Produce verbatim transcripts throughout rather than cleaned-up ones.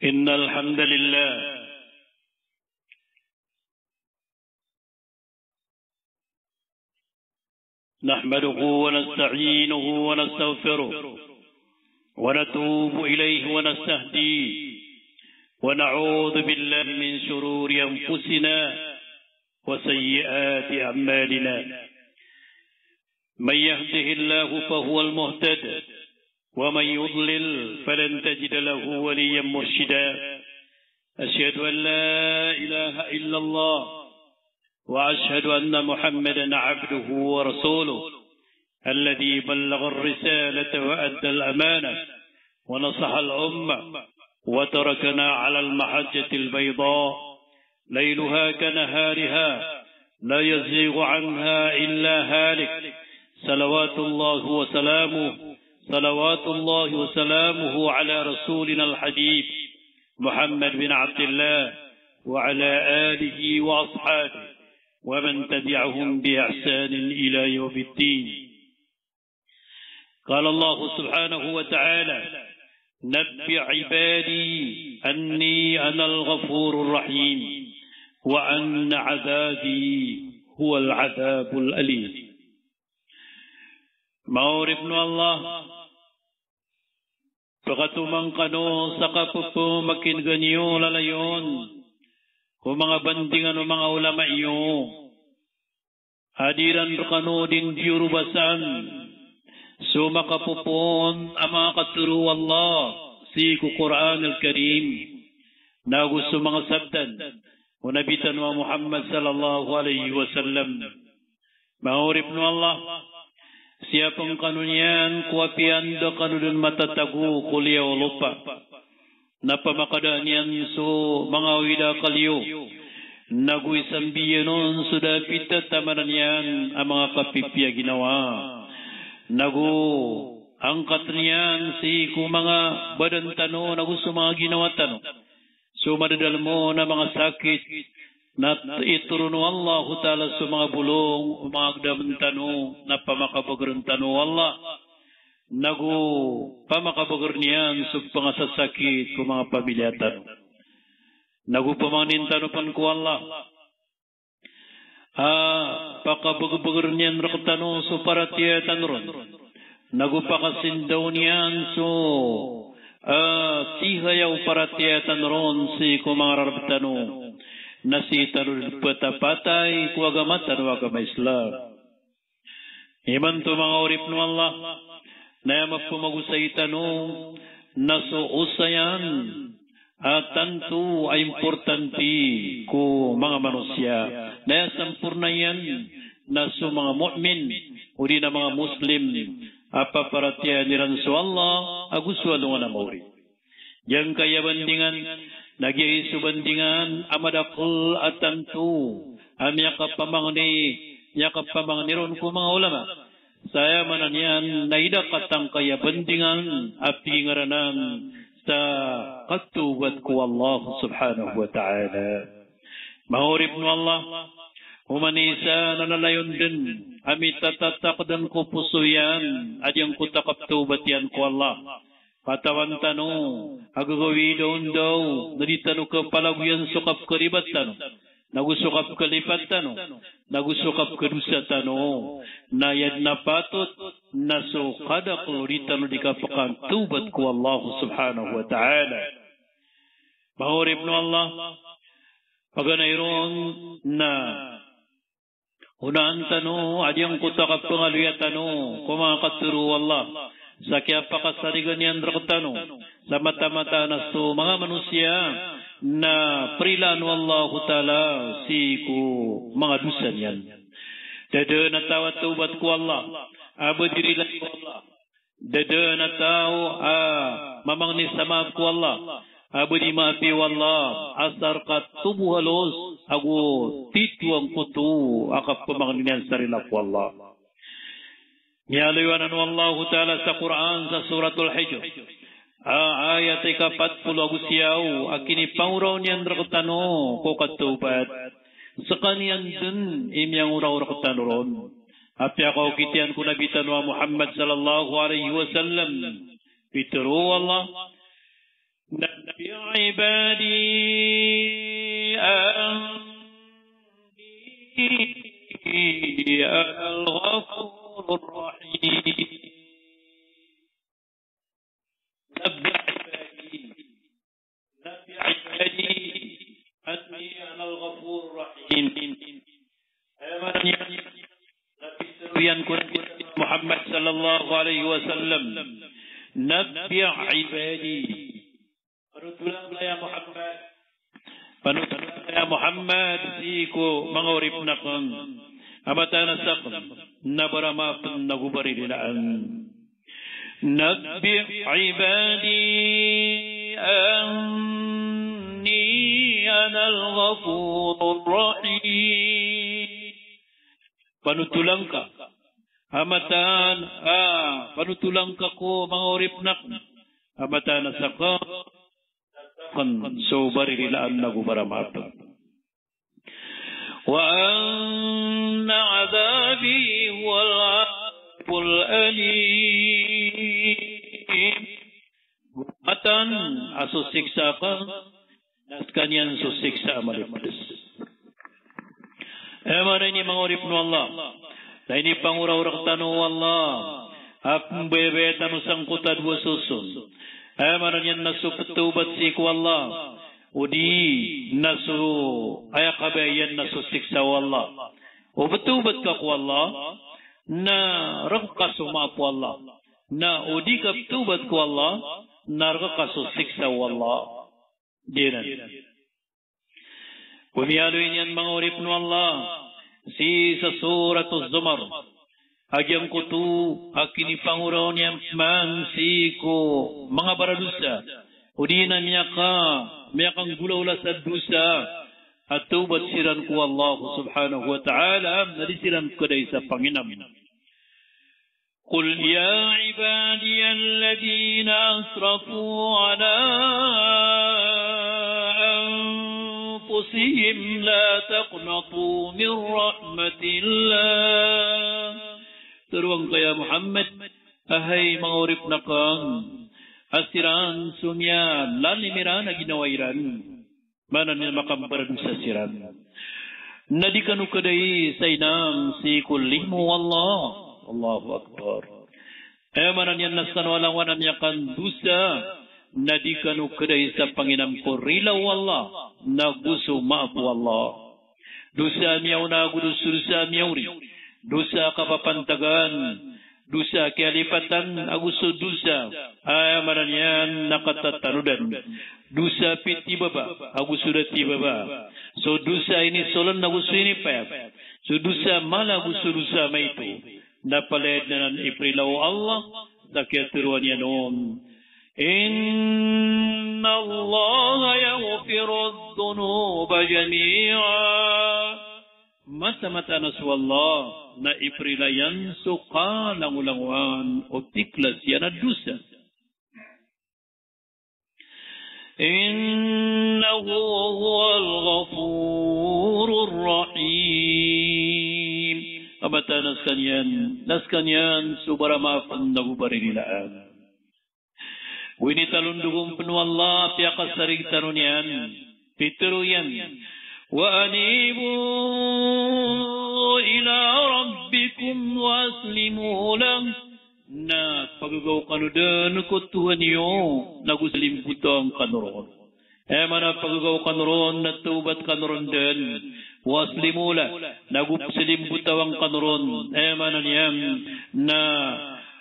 إن الحمد لله نحمده ونستعينه ونستغفره ونتوب إليه ونستهديه ونعوذ بالله من شرور أنفسنا وسيئات أعمالنا. من يهده الله فهو المهتد، ومن يضلل فلن تجد له وليا مرشدا. أشهد أن لا إله إلا الله، وأشهد أن محمدا عبده ورسوله، الذي بلغ الرسالة وأدى الأمانة ونصح الأمة وتركنا على المحجة البيضاء ليلها كنهارها لا يزيغ عنها إلا هالك. صلوات الله وسلامه، صلوات الله وسلامه على رسولنا الحبيب محمد بن عبد الله وعلى آله وأصحابه ومن تبعهم بإحسان إلى يوم الدين. قال الله سبحانه وتعالى: نبئ عبادي أني أنا الغفور الرحيم وأن عذابي هو العذاب الأليم. Manga oripn o Allah, pkatoman kano sa kappamakin'gan iyo lalayon ko manga bandingan o manga ulama iyo a di iran rkano dii ndiyorobasaan so makapopoon a manga katharo o Allah sii ko Qur'an al-Karim, nago so manga sabdan o Nabi tano a Muhammad sallallahu alaihi wasallam. Manga oripn o Allah, siyapn kano niyan ko apiya anda kano dn matatago ko liyawaw o lopa na pamakadaan iyan so manga awid a akal iyo, nago isambi iyan on so da a pitataman iyan a manga kapipiya ginawa, nago angkatn iyan sii ko manga badan tano nago so manga ginawa tano so madadalm on a manga sakit, na itoron o Allahu Ta'ala so manga bolong o manga agdamn tano na pamakabgrn tano o Allah, nago pamakabgrn iyan so pngasasakit ko manga pamilya tano. Nago pamangnin tano pn ko Allah a pakabgbgrn iyan rktano so paratiyaya tano ron, nago pakasindaw niyan so, ah, tihaya o paratiyaya tano ron sii ko manga rarb tano, na sii tano dn ptapatay ko agama tano a agama Islam. Imanto manga oripn o Allah, na aya mapmagosay tano na so osayan a tanto a importante ko manga manosiya, na aya samporna iyan na so manga mu'min odi na manga Muslim a paparatiyayaan iran so Allah ago so alongan a maori. Giyangkaya bandingan na giya i so bandingan a madakl a tanto a miyakapamangni, miyakapamangni ron ko manga ulama. Sa aya maana niyan na ida katangkaya bandingan a pingaranan sa katawbat ko Allah subhanahu wa ta'ala. Manga oripn o Allah, oman i isa na lalayon dn a mitatatak dn ko poso iyan a giyangkoto a kapthawbat iyan ko Allah. Katawan tano a gagawii daondaw na di tano kapalagoyan so kapkharibat tano, nago so kapkhalipat tano, nago so kapkhadosa tano. Na aya dn a patot na so kadakl o di tano di kapakantawbat ko Allah subhanahu wa ta'ala. Manga oripn o Allah, paganay ron na onaan tano a giyangkoto a kapangaloya tano ko manga katharo o Allah sa kiyapakasarigan iyan rktano sa mataan-mataan a so manga manosiya na prilaan o Allahu Ta'ala sii ko manga dosa niyan. Da dn a taw a thawbat ko Allah a ba di rilai o Allah. Da dn a taw a mamangni sa maap ko Allah a ba di maapi o Allah asar ka tobo halos ago tito angkoto a kapamangni niyan sa rila ko Allah. Miyaaloy anan o Allahu Ta'ala sa Qur'an sa Suratul Hijr a ayat a ikapat polo ago siyaw a kinipangoraw niyan rktano ko kathawbat. Skaniyan dn i miyangoraw rktano ron. Apiya kaokit iyan ko Nabi tano a Muhammad sallallahu alaihi wasallam, pitharo o Allah, نبئ عبادي أني أنا الغفور الرحيم. نبئ عبادي. نبئ عبادي أني أنا الغفور الرحيم. Aya maana niyan na pitharo iyan ko Nabi Muhammad sallallahu alaihi wasallam, "Nabbi' ibadi." Panothol angka ya Muhammad. Panothol angka ya Muhammad sii ko manga oripn akn a mataan a sakn na baramaapn ago baririlaan. Nabbi' ibadi anni anal ghafurur rahim. Panothol angka a mataan, a, panothol angka ko manga oripn akn a mataan a sakn, sakn so baririlaan ago baramaapn. Wa anna adhabi huwal adhabul alim. Mataan a so siksa akn na skaniyan so siksa a malipds. Aya maana ini manga oripn o Allah, na inipangoraok rktano o Allah a pmbayabayaan tano sangkoto a dowa soson. Aya maana niyan na so pthawbat sii ko Allah, odi na so aya kabaya iyan na so siksa o Allah. O pthawbat ka ko Allah, na rk ka so maap o Allah. Na o di ka pthawbat ko Allah, na rk ka so siksa o Allah. Giyanan. Ko miyaaloy niyan manga oripn o Allah sii sa Suratuz Zumar a giyangkoto a kinipangoraok iyan pman sii ko manga baradosa, odi na miyaka, miyakanggolawla sa dosa a thawbat siran ko Allah subhanahu wa ta'ala, na di siran kadai sa panginam. قل يا عبادي الذين أسرفوا على أنفسهم لا تقنطوا من رحمة الله. Tharo angka ya Muhammad, a hay manga oripn akn, a siran so miyalalim iran a ginawa iran. Maana niyan na makambaradosa siran. Na di kano kadai sa inam sii ko limo o Allah. Allahu Akbar. Aya maana niyan na skano a langowan a miyakandosa, na di kano kadai sa panginam ko rila o Allah, na go so maap o Allah. Dosa a miyaona ago dosa, dosa a miyaori. Dosa a kapapantagan, dosa a kiyalipatan, ago so dosa a aya maana niyan na katatanodan. Dosa a pitibaba ago so da tibaba. So dosa a inisoln ago so inipayag. So dosa a mala ago so dosa a maito. Na palaya dn anan iprila o Allah sa kiyatharoa niyan on. Inna Allaha yaghfirudh dhunuba jami'a. Masa mataan a so Allah na iprila iyan so kalangolangowan o tiklas iyan a dosa. Innahu huwal ghafurur rahim. A mataan a skaniyan, na skaniyan so baramaapn ago baririlaan. Go initalondog on pn o Allah a piyakasarig tano niyan, pitharo iyan, "Wa anibu ila rabbikum wa aslimu lah." Na pagagaw kano dn ko Tohan iyo, na go slimbotawan kano ron. Aya maana pagagaw kano ron na thawbat kano ron dn. Wa aslimu lah, na go slimbotawan kano ron. Aya maana niyan na,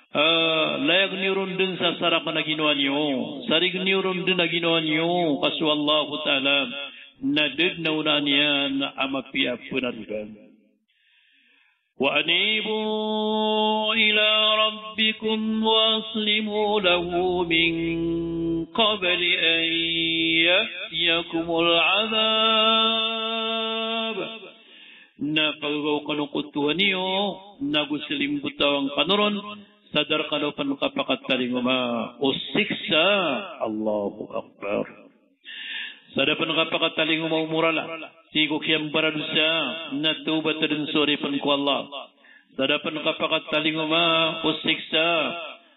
ah, layag niyo ron dn sa sarakn a ginawa niyo. Sarign iyo ron dn a ginawa niyo ka so Allahu Ta'ala na da dn a onaan iyan a mapiya a pnarodan. Wa anibu ila rabbikum wa aslimu lahu min qabli an ya'tiyakumul adhab. Na pagagaw kano ko Tohan iyo, na go slimbotawan kano ron, sa da rkano pn kapakatalingoma o siksa. Allahu Akbar. Sa da pn kapakatalingoma o morala sii ko kiyambaradosa, na thawbat dn so oripn ko Allah. Sa da pn kapakatalingoma o siksa,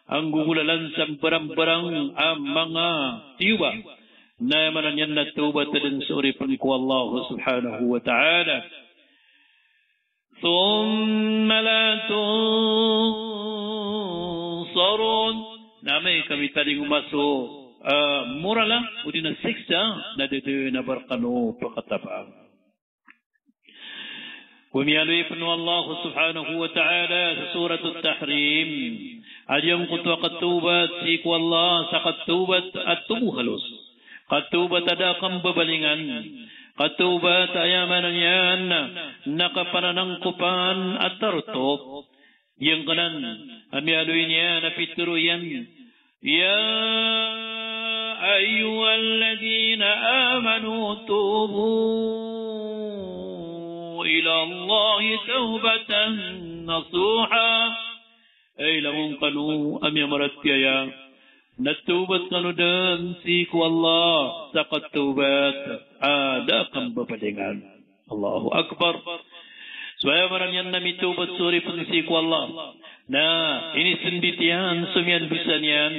a nggogolalan sa mbarambarang a manga tiyoba. Na aya maana niyan na tawbat dn so oripen ko Allah subhanahu wa ta'ala. Thumma la tunsarun. Na amay ka mitalingoma so, ah, morala, odi na siksa, na da dn a ba rkano pkhatabaan. Ko miyaaloy pn o Allah subhanahu wa ta'ala sa Surat At-Tahrim, a giyangkoto a katawbat sii ko Allah sa katawbat a tobo halos. Katawbat a da a kambabalingan. Katawbat a aya maana niyan na kapananangkopan a tarotop. Giyangkanan a miyaaloy niyan a pitharo iyan, "Ya ayyuhalladhina amanu tubu ilallahi tawbatan nasuha." Ay langon kano a miyamaratiyaya, na tawbat kano dn sii ko Allah sa katawbat a da a kambabalingan. Allahu Akbar. So aya maana niyan na mitawbat so oripen sii ko Allah, na inisndit iyan so miyandosa niyan,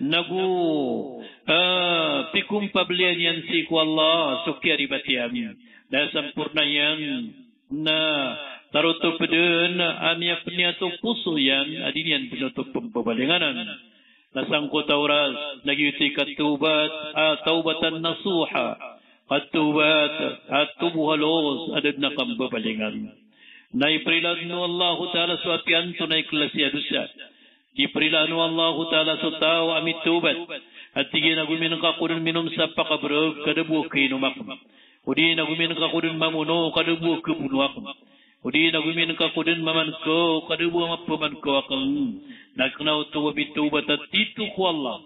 nago, ah, pikompabliyan iyan sii ko Allah so kiyaribat iyan. Na samporna iyan na tarotop dn a miyapniyat o poso iyan a di niyan dn oto pmbabalinganan. Na sangkoto a oras na giyoto i katawbat a tawbatan nasuha, katawbat a tobo halos a da dn a kambabalingan. Na iprila dn o Allahu Ta'ala so apiya antonaa i klasi a dosa. Iprila o Allahu Ta'ala so taw a mitawbat a tig iyan a gomin ka ko dn minom sa pakabrg ka da bo a kainom akn. Odi na gomin ka ko dn mamono ka da bo a kamono akn. Odi na gomin ka ko dn mamankaw ka da bo a mapmankaw akn. Na kna oto a mitawbat a tito ko Allah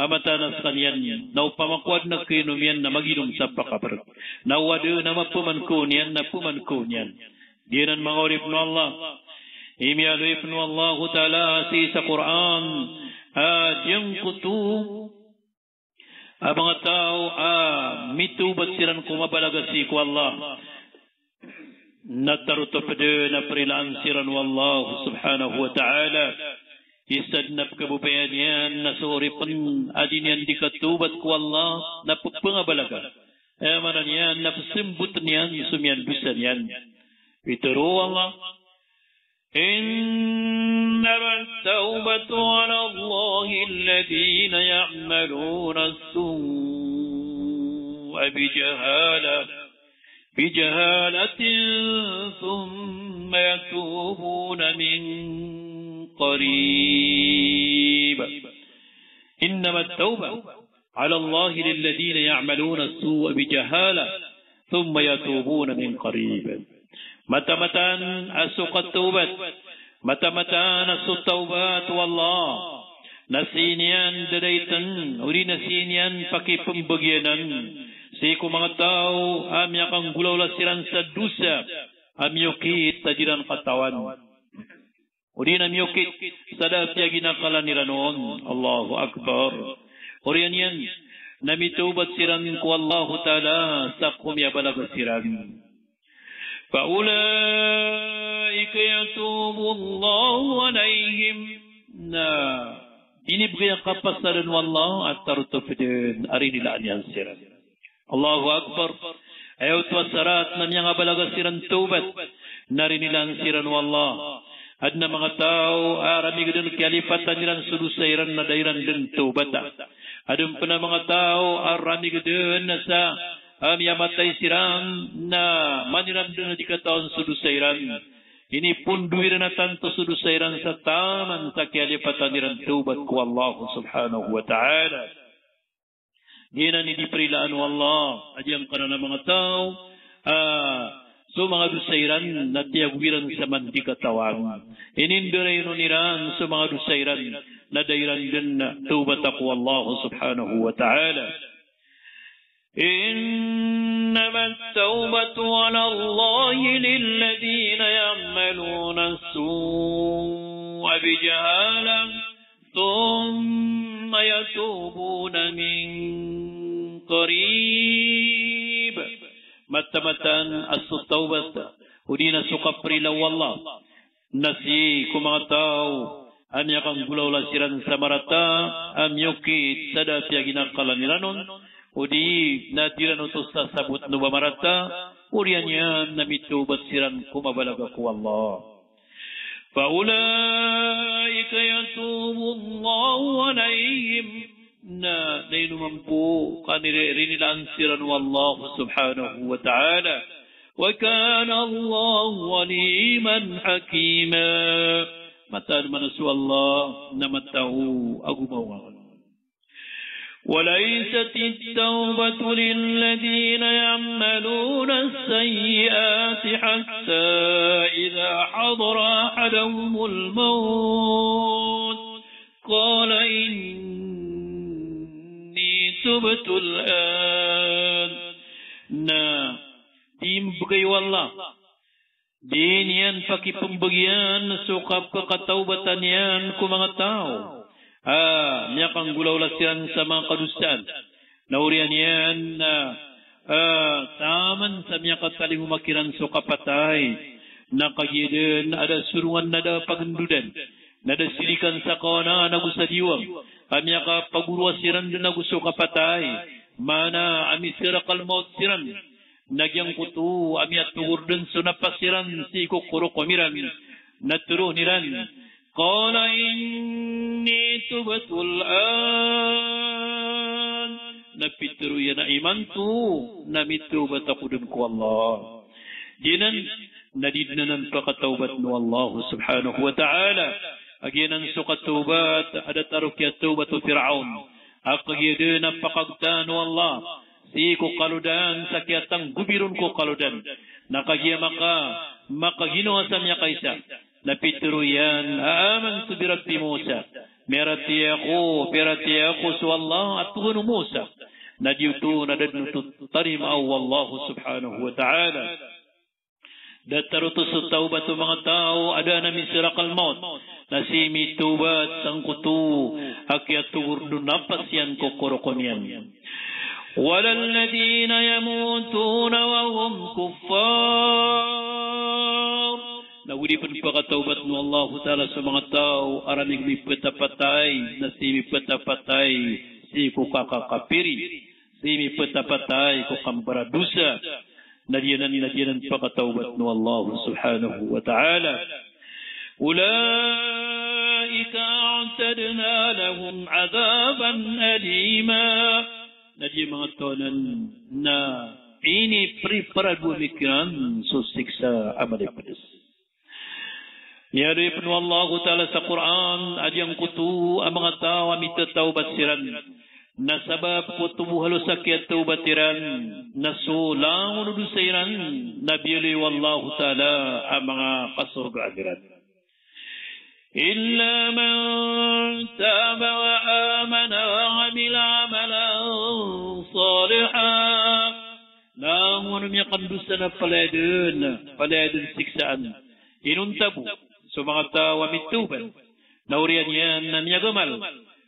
a mataan a skaniyan na opama ko adn a kainom iyan na maginom sa pakabrg, na o adn a mapmankaw niyan na pmankaw niyan. Giyanan manga oripen o Allah i miyaaloy pn o Allahu Ta'ala sii sa Qur'an a giyangkoto a manga taw a mitawbat siran ko mabalaga sii ko Allah, na tarotop dn a prilaan siran o Allah subhanahu wa ta'ala. Isa dn a pkhababayaan iyan na so oripen a di niyan di katawbat ko Allah na pphangabalaga. Aya maana niyan na psmbotn iyan so miyandosa niyan. Pitharo o Allah, "Innamat tawbatu ala Allahi lilladhina ya'maluna as-su'a bijahalah, bijahalatin thumma yatubuna min qarib. Innamat tawbatu ala Allahi lilladhina ya'maluna as-su'a bijahalah, thumma yatubuna min qarib." Matamataan a so katawbat, matamataan a so tawbat o Allah na sii niyan dadaitn, odi na sii niyan pakipmbagiyanan sii ko manga taw a miyakanggolawla siran sa dosa a miyokit a di ran katawan. Odi na miyokit sa da a piyaginakalan iran on. Allahu Akbar. Oriyan iyan na mitawbat siran ko Allahu Ta'ala sa komiyabalaga siran. Fa ulaika yatubu Allahu alayhim. Na inibgay a kapasaran o Allah a tarotop dn a rinilaan iyan siran. Allahu Akbar. Aya oto a sarat na miyangabalaga siran tawbat na rinilaan siran o Allah. Adn a manga taw a ramig dn kiyalipatan iran so dosa iran na da iran dn tawbata. Adn pn a manga taw a ramig dn sa, a miyamatay siran na maniran dn a di katawan so dosa iran. Inipondo iran a tanto so dosa iran sa taman sa kiyalipatan iran tawbat ko Allah subhanahu wa ta'ala. Giyanan i di prilaan o Allah a giyangkanan a manga taw a so manga dosa iran na tiyago iran sa man di katawan. Inindarainon iran so manga dosa iran na da iran dn tawbata ko Allah subhanahu wa ta'ala. Innamat tawbatu ala Allahi lilladhina ya'maluna as-su'a bijahalah thumma yatubuna min qarib. Matamataan a so tawbat, odi na so kaprila o Allah, na sii ko manga taw a miyakanggolawla siran sa marata a miyokit sa da a piyaginakalan iran on, odi na di iran oto sasabotn o ba marata, oriyan iyan na mitawbat siran ko mabalaga ko Allah. Fa ulaika yatubu Allahu alayhim. Na, na ino mambo ka ini rinilaan siran o Allah subhanahu wa ta'ala. Wa kana Allahu aliman hakima. Mataan man a so Allah na mataw ago mawnga. وليست التوبة للذين يعملون السيئات حتى إذا حضر أحدهم الموت قال إني تبت الآن. Na, di mbgay o Allah, di niyan pakipmbagian so kapakatawbatan iyan ko manga taw a miyakanggolawla siran sa manga kadosaan. Na oriyan iyan na, ah, taman sa miyakatalingoma kiran so kapatay, na kagiya dn a da sorongan na da pagndodan, na da sirikan sa kawanan ago sa diwang a miyakapagoroa siran dn ago so kapatay, maana a misarakal mawt siran. Na giyangkoto a miyatogor dn so napas iran sii ko korokom iran, na tharoon iran, qala inni tubtul an. Na pitharo iyan a imanto na mitawbat ako dn ko Allah. Giyanan na di dn anan pakatawbatn o Allah subhanahu wa ta'ala. A giyanan so katawbat a datar o kiyatawbat o Firaun a kagiya dn a pakagtaan o Allah sii ko kalodan sa kiyatanggobi ron ko kalodan. Na kagiya maka, makaginawa sa miyakaisa, na pitharo iyan a amantu bi Rabbi Musa. Miyaratiyaya ako, piyaratiyaya ako so Allah a Tohan o Musa. Na di oto na da dn oto tarimaa o Allah subhanahu wa ta'ala. Datar oto so tawbat o manga taw a da a misarakal mawt, na sii mitawbat sangkoto a kiyatogor dn o napas iyan ko korokom iyan. Wala alladhina yamutuna wa hum kuffar. Na go di pn pakatawbatn o Allah ta'ala so manga taw a ra mipatapatay, na sii mipatapatay sii ko kakakapiri, sii mipatapatay ko kambaradosa. Na di anan, na di anan pakatawbatn o Allah subhanahu wa ta'ala. Ulaika a'tadna lahum adhaban alima. Na di manga taw anan na inipreparado ami kiran so siksa a mala i pds. Miyaaloy pn o Allah ta'ala sa Qur'an a giyangkoto a manga taw a mitatawbat siran, na sabap ko tobo halosa kiyatawbat iran, na so langon o dosa iran na biyaaloy o Allah ta'ala a manga kasorgaan iran. Illa man taba wa amana wa amila amalan salihan. Langon o miyakandosa na palaya dn, palaya dn siksaan. Inonta bo so manga taw a mitawbat, na oriyan iyan na miyagamal.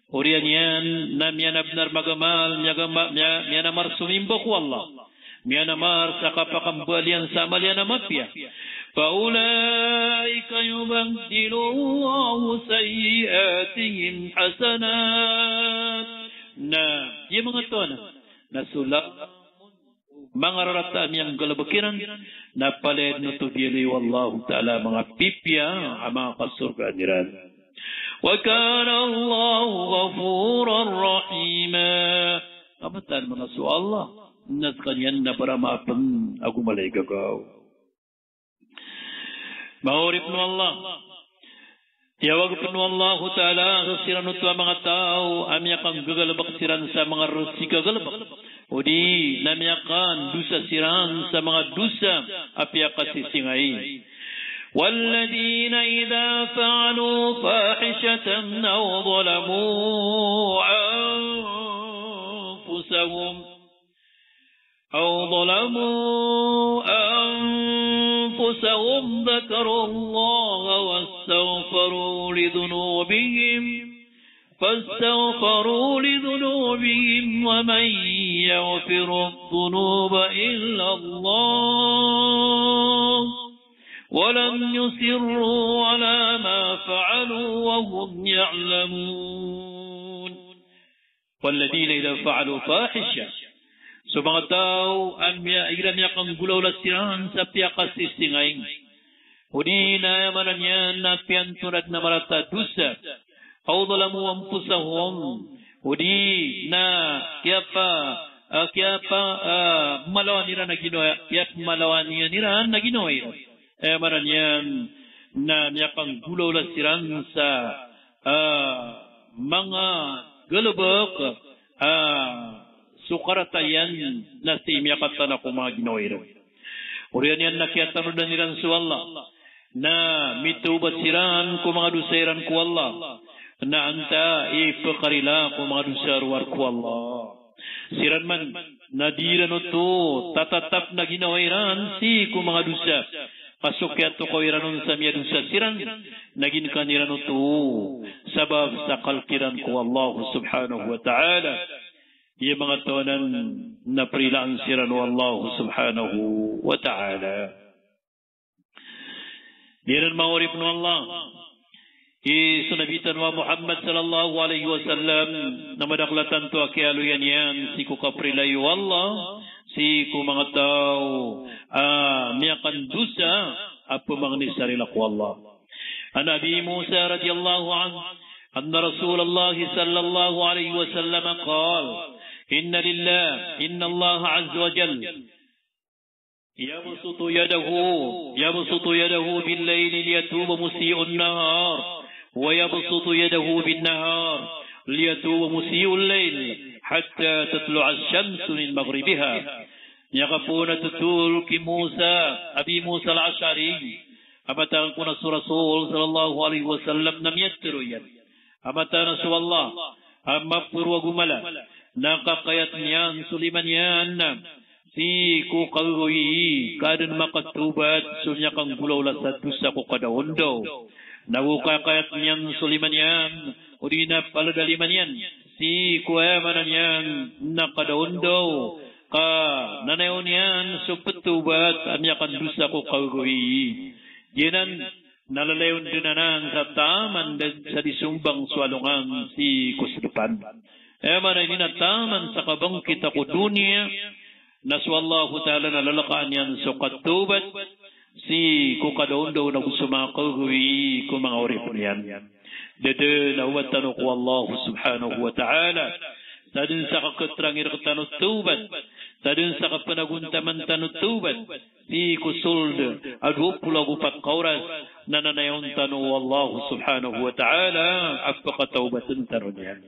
Oriyan iyan na miyanabnar magamal, miyagama-, miya-, miyanamar somimba ko Allah. Miyanamar sa kapakambalian sa amal iyan a mapiya. Fa ulaika yubaddilu Allahu sayyi'atihim hasanat. Na, giya manga taw anan na so la- manga rarata a miyanggalbk iran, na palaya dn oto biyaaloy o Allah ta'ala a manga pipiya a manga kasorgaan iran. Wa kana Allahu ghafuran rahima. Ka mataan man a so Allah na skaniyan na baramaapn ago mala i gagaw. Manga oripn o Allah, tiyawag pn o Allahu ta'ala so siran oto a manga taw a miyakanggagalbk siran sa manga rsi kagalbk, odi na miyakandosa siran sa manga dosa a piyakasisingay. Walladhina idha fa'alu fahishatan aw zalamu anfusahum أو ظلموا أنفسهم ذكروا الله واستغفروا لذنوبهم، فاستغفروا لذنوبهم ومن يغفر الذنوب إلا الله ولم يصروا على ما فعلوا وهم Walladhina idha fa'alu fahishatan. So manga taw a miya-, igira miyakanggolawla siran sa piyakasisingaing, odi na aya maana niyan na piyantonad na marata a dosa, aw zalamu anfusahum, odi na kiyapa-, ah, kiyapa-, ah, malawan iran a ginawa, kiyapamalawan iyan iran a ginawa iran. Aya maana niyan na miyakanggolawla siran sa, ah, manga galebek, ah, so karata iyan na sii miyakatana ko manga ginawa iran. Oriyan iyan na kiyatanodan iran so Allah, na mitawbat siran ko manga dosa iran ko Allah, na antaa i pkharila ko manga dosa rowar ko Allah. Siran man na di iran oto tatatap na ginawa iran sii ko manga dosa. Ka so kiyatokaw iran on sa miyadosa siran, na ginikan iran oto sabap sa kalk iran ko Allah subhanahu wa ta'ala. Iya manga taw anan na prilaan siran o Allah subhanahu wa ta'ala. Giyanan manga oripn o Allah. I so Nabi tano a Muhammad sallallahu alaihi wasallam, na madakl a tanto a kiyaaloya niyan sii ko kaprila o Allah sii ko manga taw a miyakandosa a pmangni sa rila ko Allah. An Abi Musa radhiyallahu anhu, anna Rasulullah sallallahu alaihi wasallam qal, inna lillah, inna Allah azza wa jalla yabsutu yadahu, yabsutu yadahu bil-layli liyatuba musi'un-nahar, wa yabsutu yadahu bin-nahar liyatuba musi'ul-layl, hatta tatlu'ash-shamsu min maghribiha. Miyakapoon a thotol ki Musa, Abi Musa al-Ash'ari, a mataan ko na so Rasul sallallahu alaihi wasallam na miyatharo iyan a mataan a so Allah a maporo ago mala na kakayatn iyan so lima niyan sii ko kagagawii, ka adn makatawbat so miyakanggolawla sa dosa ko kadaondaw. Nago kakayatn iyan so lima niyan, odi na palad a lima niyan sii ko aya maana niyan na kadaondaw, ka nanayawn iyan so ptawbat a miyakandosa ko kagagawii. Giyanan na lalayon dn anan sa taman dn sa di sombang so alongan sii ko sdpan. Aya maana niyan na taman sa kabangkit ko doniya, na so Allahu Ta'ala na lalkaan iyan so katawbat sii ko kadaondaw nago so manga kagagawii ko manga oripn iyan. Da dn a oba tano ko Allah subhanahu wa ta'ala, sa dn sa kakhatrangir tano tawbat, sa dn sa kapnagontaman tano tawbat, sii ko sold a dowa polo ago pat ka oras na nanayawn tano o Allah subhanahu wa ta'ala a pkatawbatn tano niyan.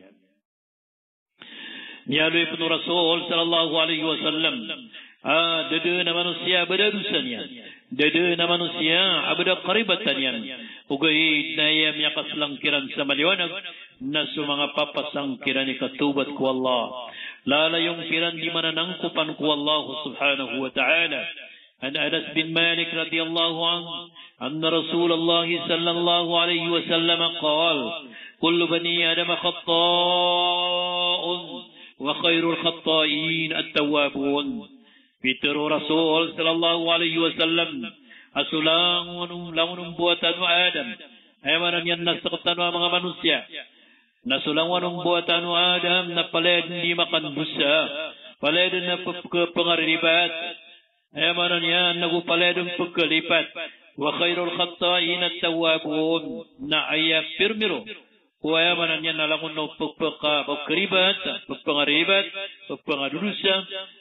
Miyaaloy pn o Rasul sallallahu alaihi wasallam a da dn a manosiya a bada dosa niyan, da dn a manosiya a bada karibatan iyan, ogaid na aya miyakaslang kiran sa maliwanag na so manga papasang kiran i katawbat ko Allah. Lalayon kiran di mananangkopan ko Allah subhanahu wa ta'ala. An Anas bin Malik radhiyallahu anhu, anna Rasulullah sallallahu alaihi wasallam qal, kullu bani Adam khatta'un, wa khairul khatta'in at-tawwabun. Pitharo o Rasul sallallahu alaihi wasallam a so langon, langon o mbawataan o Adam, aya maana niyan na sktano a manga manosiya, na so langon o mbawataan o Adam na palaya dn di makandosa, palaya dn a pkhapangariribat, aya maana niyan nago palaya dn pkhalipat. Wa khairul khatta'in at-tawwabun, na aya pirmiro ko aya maana niyan na langon o pkha-, pkharibat, pkhangariribat, pkhangadodosa,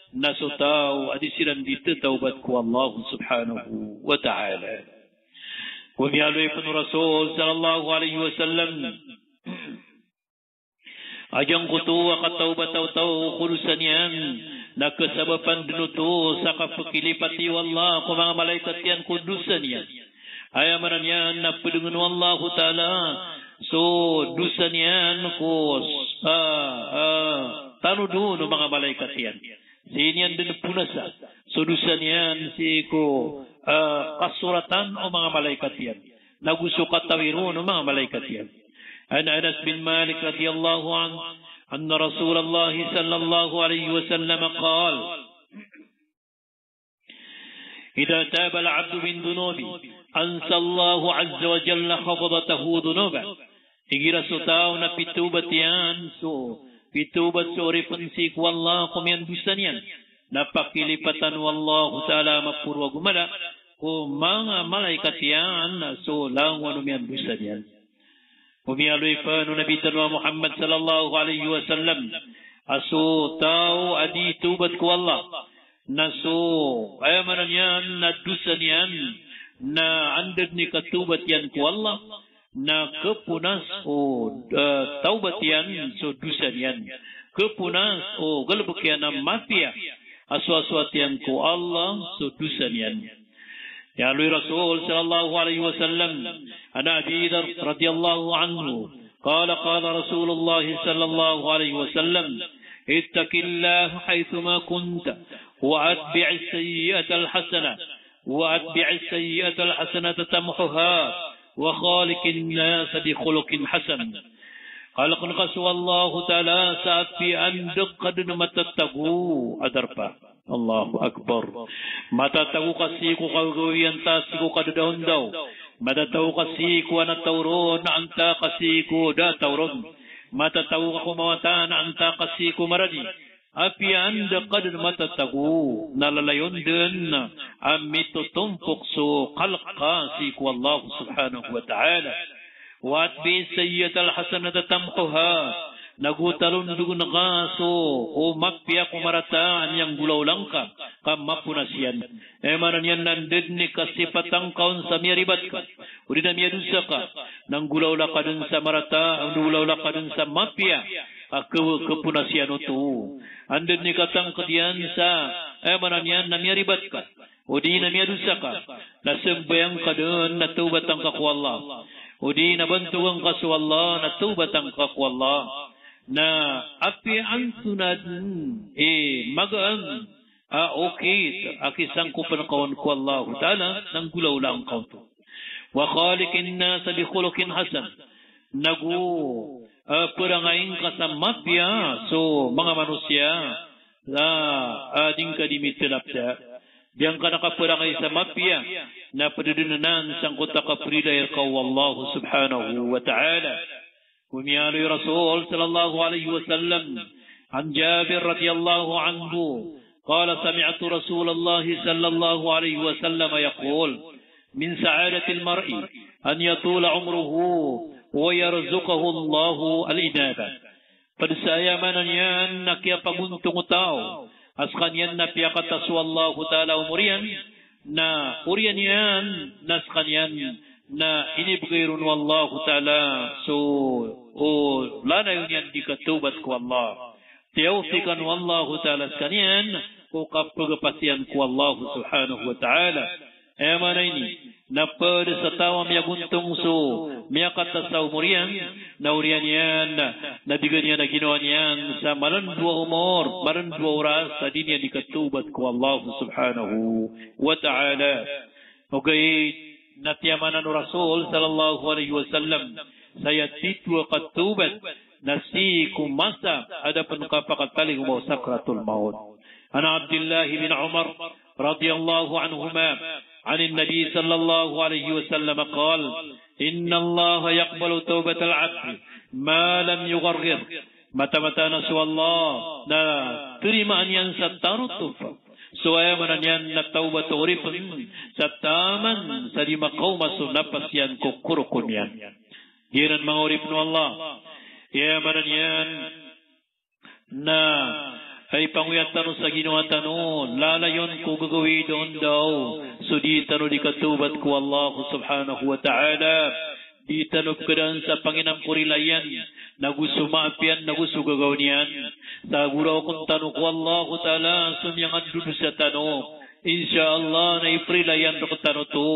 na so taw a di siran di tatawbat ko Allah subhanahu wa ta'ala. Ko miyaaloy pn o Rasul sallallahu alaihi wasallam a giyangkoto a katawbat o taw ko dosa niyan na kasabapan dn oto sa kapkhilipati o Allah ko manga malaikat iyan ko dosa niyan. Aya maana niyan na pdngn o Allahu Ta'ala so dosa niyan ko, ah, ah, tanod on o manga malaikat iyan. Sii niyan dn ponasa so dosa niyan sii ko, ah, kasoratan o manga malaikat iyan, nago so katawi ron o manga malaikat iyan. An Anas bin Malik radhiyallahu anhu, anna Rasulullah sallallahu alaihi wasallam qal, idha taba al-abdu min dhunubihi, ansa Allahu azza wa jalla khatha'atahu dhunubahu. Igira so taw na pitawbat iyan so Pithawbat so oripen sii ko Allah ko miyandosa niyan. Na pakilipatan o Allahu Ta'ala a maporo ago mala ko manga malaikat iyan so langon o miyandosa niyan. O miyaaloy pn o Nabi tano a Muhammad sallallahu alaihi wasallam a so taw a dii thawbat ko Allah na so, aya maana niyan na dosa niyan na anda dn i kathawbat iyan ko Allah, na khaponas o, eh, thawbat iyan so dosa niyan. Khaponas o galbk iyan a mapiya a soasoat iyan ko Allah so dosa niyan. Aya aloy o Rasul sallallahu alaihi wasallam, an Abi Dharr radhiyallahu anhu, qala, qala Rasulullah sallallahu alaihi wasallam, "Ittaqillaha haythuma kunta, wa atbi'is sayyi'atal hasanah, wa atbi'is sayyi'atal hasanata tamhuha, wa khaliqin nasa bi khuluqin hasan." Khalqn ka so Allahu Ta'ala sa apiya anda ka dn matatago a darpa. Allahu Akbar. Matatago ka sii ko kagagawii antaa sii ko kadadaondaw. Matatago ka sii ko anataw ron antaa ka sii ko da a taw ron. Matatago ka ko mawatan antaa ka sii ko maradi. Apiya anda ka dn matatago, na lalayon dn a mitotompok so khalq ka sii ko Allah subhanahu wa ta'ala. Wa atbi'is sayyi'atal hasanata tamhuha. Nago talondogn ka so o mapiya ko marata a miyanggolawla ngka, ka maponas iyan. Aya maana niyan na anda dn i kasipatan ka on sa miyaribat ka, odi na miyadosa ka, na nggolawla ka dn sa marata, nggolawla ka dn sa mapiya a khaponas iyan oto. Anda dn i katangkd iyan sa, aya maana niyan na miyaribat ka, odi na miyadosa ka, na sambayang ka dn na thawbatan ka ko Allah. Odi na bantogan ka so Allah na thawbatan ka ko Allah. Na apiya antonaa dn i magaan a okit a kisangkopan ka on ko Allahu Ta'ala, na nggolawlaan ka oto. Wa khaliqin nasa bi khuluqin hasan. Nago, eh, pharangayin ka sa mapiya so manga manosiya, a, a di ngka di mitelapda. Di ngka na kapharangay sa mapiya, na pd dn anan sangkoto a kaprilai rka o Allah subhanahu wa ta'ala. Ko miyaaloy o Rasul sallallahu alaihi wasallam, an Jabir radhiyallahu anhu, qala, sami'tu Rasulullah sallallahu alaihi wasallam yaqul, min sa'adatil mar'i an yatula umruhu wa yarzuqahu Allahu al-inaba. Pd sa aya maana niyan na kiyapagontong o taw a skaniyan na piyakata so Allahu Ta'ala a omor iyan, na oriyan iyan na skaniyan na inibgay ron o Allahu Ta'ala so, o, lanayon iyan di kathawbat ko Allah. Tiyawfiqan o Allahu Ta'ala skaniyan ko kapagapatiyan ko Allah subhanahu wa ta'ala. Aya maana ini, na pd sa taw a miyagontong so miyakata sa omor iyan, na oriyan iyan na bigan iyan a ginawa niyan sa malandowa a omor, malandowa a oras a di niyan di kathawbat ko Allah subhanahu wa ta'ala. Ogaid na tiyamanan o Rasul sallallahu alaihi wasallam sa aya titho a kathawbat na sii ko masa a da pn kapakatalingoma o sakratul maut. An Abdillah bin Umar radhiyallahu anhuma, an an-Nabi sallallahu alaihi wasallam qal, innallaha yaqbalu tawbatal abdi ma lam yugharghir. Mataan a so Allah na tarimaan iyan sa tarotop so, aya maana niyan na thawbat o oripen sa taman sa di makaoma so napas iyan ko korokon iyan. Giyanan manga oripen o Allah, aya maana niyan na aya pangoyat tano sa ginawa tano, lalayon ko gagawii daondaw so di tano di kathawbat ko Allah subhanahu wa ta'ala. Di tano pkadaan sa panginam ko rilai iyan, nago so maap iyan, nago so gagaw niyan. Sa goraokn tano ko Allahu Ta'ala so miyangandodosa tano. Insha Allah na iprilai iyan rktano oto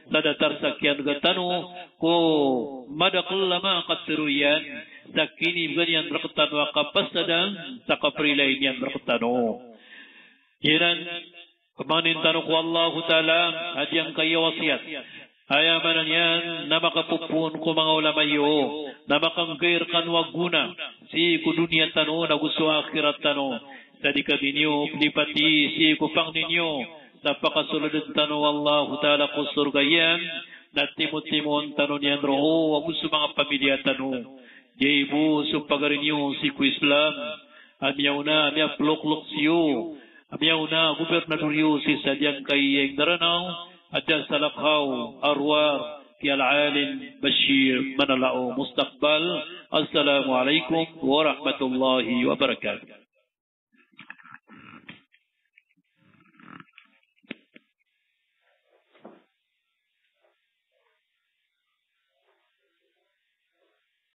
sa datar sa kiyan'ga tano ko madakl a manga katharo iyan, sa kinibgan iyan rktano a kapasadan sa kaprilai niyan rktano. Giyanan, pamangnin tano ko Allahu Ta'ala a giyangkaya wasiyat, aya maana niyan na makapopoon ko manga ulama iyo, na makanggay rkano a gona sii ko doniya tano nago so akhirat tano. Sa di kami niyo plipati sii ko pangni niyo, sa pakasoldn tano o Allahu Ta'ala ko sorga iyan, na timotimoon tano niyan roo ago so manga pamilya tano. Giya bo so pagari niyo sii ko Islam a miyaona a miyaploklok sii ko, a miyaona a gobernador iyo sii sa giyangkai a Indaranao, a da salakaw a rowar ki Al-Alim Bashir Manalao Mustaqbal. Assalamu alaikum warahmatullahi wabarakatuh.